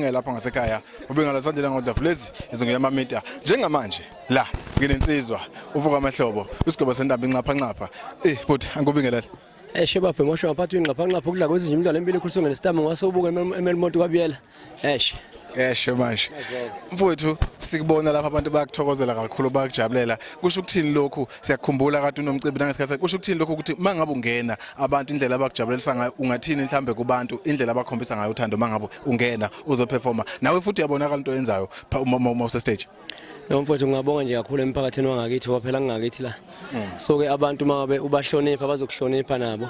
Lapha ngasekhaya ubengala sandela ngodlavu lezi izongena media njengamanje la nginensizwa uvuka amahlobo isigwebo sentambo incapha ncapha futhi angikubingelele. Shebaphe mosho ngaphathi ingqapha nqapha ukudla kwezinye imidlalo empilo ikhuliswe ngesitamo ngasobuka emelmonto kwabiyela. Eshe manje mfowethu sikubona lapha abantu bayakuthokozela kakhulu bayakujabulela. Kusho ukuthini lokhu? Siyakukhumbula kade unomcimbi nangesikhathi. Kusho ukuthini lokhu ukuthi mangabe ungena abantu indlela abakujabulelisa ngayo, ungathini mhlambe kubantu indlela abakhombisa ngayo uthando mangabe ungena uzoperforma nawe futhi uyabonakala into oyenzayo uma use stage? No mfowethu, ngiyabonga nje kakhulu emphakathini wangakithi ngoba phela ngingakithi la. So ke abantu mangabe ubahlonipha bazokuhlonipha nabo.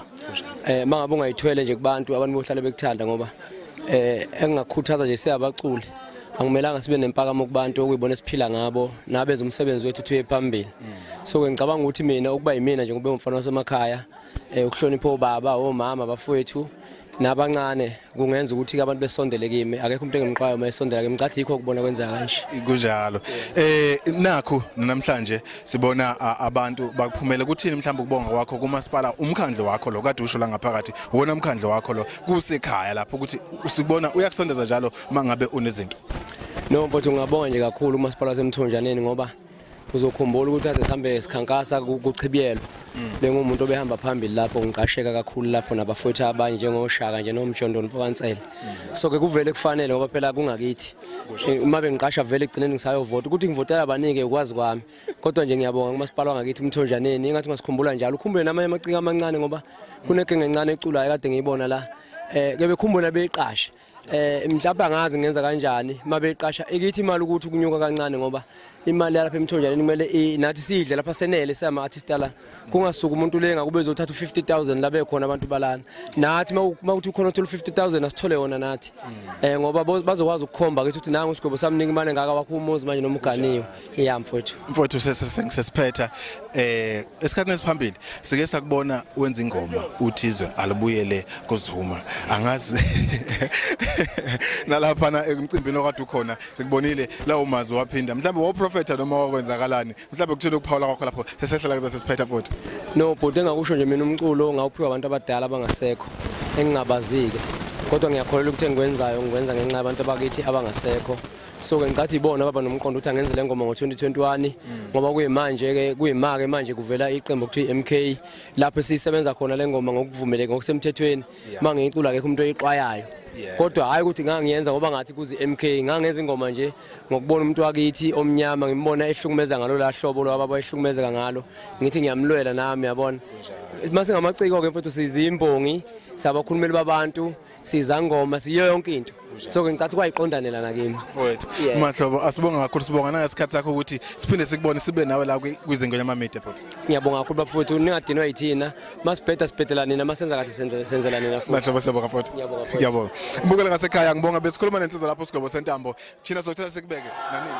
Mangabe ungayithwele nje kubantu, abantu bohlale bekuthanda ngoba engingakhuthaza nje siyabaculi. Angimelanga sibe nempakamo kubantu okuyibona esiphila ngabo nabenza umsebenzi wethu uye phambili. So ke ngicabanga ukuthi mina ukuba yimina nje ngube umfana wasemakhaya, ukuhlonipha obaba, omama, abafowethu nabancane kungenza ukuthi abantu besondele kimi. Akekho umuntu engimqwayo uma esondela kimi, ngicathi yikho ukubona kwenzeka kanje. Kunjalo. Nakho namhlanje sibona abantu bakuphumela. Kuthini mhlawumbe ukubonga kwakho kumasipala, umkhandlo wakho lo kade usho la ngaphakathi, wona umkhandlo wakho lo kusekhaya lapho ukuthi usikubona uyakusondeza njalo mangabe unezinto? No mfowethu, ngiyabonga nje kakhulu umasipala waseMthonjaneni ngoba uzokhumbula ukuthi ade sihambe sikhankasa kuchibiyelwa. Bengumuntu obehamba phambili lapho, ngiqasheka kakhulu lapho nabafowethu abanye njengoShaka nje noMjondolo mfokaNsele. So ke kuvele kufanele ngoba phela kungakithi. Uma bengiqasha vele egcineni ngisayovota ukuthi ngivotela abanike ukwazi kwami. Kodwa nje ngiyabonga kumasipala wangakithi uMthonjaneni, engathi ungasikhumbula njalo. Ukhumbule namanye amaciko amancane ngoba kunegenge encane eculayo kade ngiyibona la. Ke bekhumbula beyiqashe. Mhlawumbe angazi ngenza kanjani mabeqasha ikithi imali ukuthi ukunyuka kancane ngoba imali yalapha eMthonjaneni kumele nathi sidle lapha senele siyama artist la, kungasuka umuntu lenga kube ezothatha 50,000 labe khona abantu balana nathi makuthi ukhona uthola 50,000 asithole yona nathi ngoba bazokwazi ukukhomba kithi ukuthi nangu isigwebo samnika imali engaka wakho umuzi manje noma uganiwe. Iya mfowethu. Mfowethu sesiphetha esikhathini esiphambili sike sakubona wenza ingoma uthizwe alibuyele kuZuma, angazi nalapha na emcimbini okade ukhona sikubonile lawo mazwi waphinda, mhlawumbe woprofeta noma wakwenzakalani, mhlawumbe kuthini ukuphawula kwakho lapho sesehla kuze sesiphetha futhi? No bhuti, engakusho nje mina umculo ngawuphiwa abantu abadala abangasekho engingabazike, kodwa ngiyakholelwa ukuthi engikwenzayo ngikwenza ngenxa yabantu abakithi abangasekho. So ke ngicathi ibona baba nomqondo ukuthi angenze le ngoma ngo-2021 ngoba kuyimanje ke kuyimake manje kuvela iqembu okuthiwa MK lapho esisebenza khona le ngoma ngokuvumeleka ngokusemthethweni. Mangiyicula akekho umuntu oyixwayayo. Kodwa hayi ukuthi ngangiyenza ngoba ngathi kuze MK, ngangenza ingoma nje ngokubona umuntu wakithi omnyama ngimbona ehlukumeza ngalo la hlobo lo ababa ehlukumezeka ngalo, ngithi ngiyamlwela nami yabona. Mase ngamaciko ke mfethu sizimbongi, sabakhulumeli babantu, sizangoma, siyo yonke into. So ke ngicathi kwayiqondanela nakimi. Mfowethu Mahlobo, asibonga kakhulu, sibonga nangesikhathi sakho ukuthi siphinde sikubone sibe nawe la kwiZingonyama Media futhi. Ngiyabonga kakhulu bafowethu, ningadinwa yithina, masibheda sibhedela nina, masenza kahle senzela nina futhi. Mahlobo siyabonga futhi. Ngiyabonga futhi. Ngiyabonga. Mbukele ngasekhaya ngibonga besikhuluma nensizwa lapho Sigwebo Sentambo. Thina sokuthatha sikubeke nanini.